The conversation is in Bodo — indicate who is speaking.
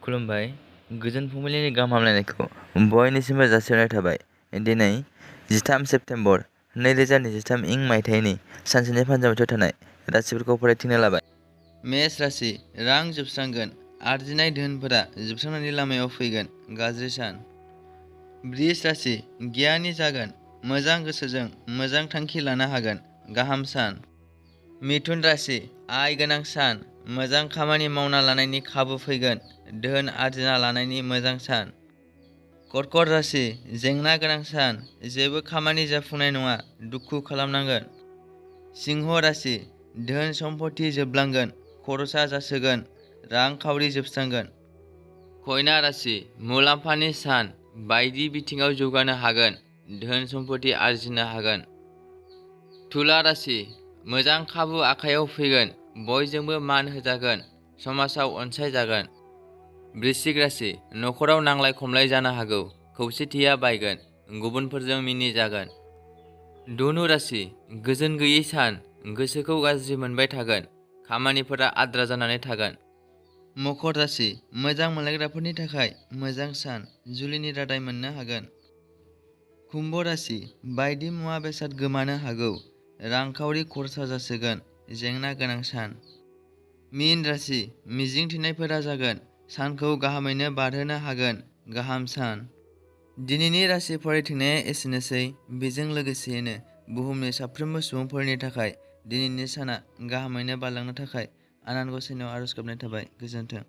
Speaker 1: खुलुमबाय। गोजोन फुंबिलिनि गाहाम हामलायनायखौ बयनिसिमबो जासिहरनाय थाबाय। दिनै 13 सेप्तेम्बर 2023 इं मायथाइनि सानसेनि पान्जाबाव थानाय राशिफोरखौ फरायथिंनो लाबाय। मेष राशि, रां जोबस्रांगोन, आरजिनाय धोनफोरा जोबस्रांनायनि लामायाव फैगोन, गाज्रि सान। वृष राशि, गियानि जागोन, मोजां गोसोजों मोजां थांखि लानो हागोन, गाहाम सान। मिथुन राशि, आय गोनां सान, मोजां खामानि मावना लानायनि खाबु फैगोन, धोन आरजिना लानायनि मोजां सान। कर्कट राशि, जेंना गोनां सान, जेबो खामानि जाफुंनाय नङा, दुखु खालामनांगोन। सिंह राशि, धोन सम्पति जोबलांगोन, खरसा जासोगोन, रांखावरि जोबस्रांगोन। कन्या राशि, मुलाम्फानि सान, बायदि बिथिङाव जौगानो हागोन, धोन सम्पति आरजिनो हागोन। तुला राशि, मोजां खाबु आखायाव फैगोन, बयजोंबो मान होजागोन, समाजाव अनसायजागोन। वृश्चिक राशि, नखराव नांलाय खमलाय जानो हागौ, खौसेथिया बायगोन, गुबुनफोरजों मिनिजागोन। धनु राशि, गोजोन गैयै सान, गोसोखौ गाज्रि मोनबाय थागोन, खामानिफोरा आद्रा जानानै थागोन। मकर राशि, मोजां मोनलायग्राफोरनि थाखाय मोजां सान, जुलिनि रादाय मोननो हागोन। कुम्भ राशि, बायदि मुवा बेसाद गोमानो हागौ, रांखावरि खरसा जासोगोन, जेंना गोनां सान। मीन राशि, मिजिं थिनायफोरा जागोन, सानखौ गाहामैनो बारहोनो हागोन, गाहाम सान। दिनैनि राशि फरायथिंनाया एसेनोसै। बेजों लोगोसेयैनो बुहुमनि साफ्रोमबो सुबुंफोरनि थाखाय दिनैनि साना गाहामैनो बारलांनो थाखाय आनान गसाइनाव आरज गाबनाय थाबाय। गोजोन्थों।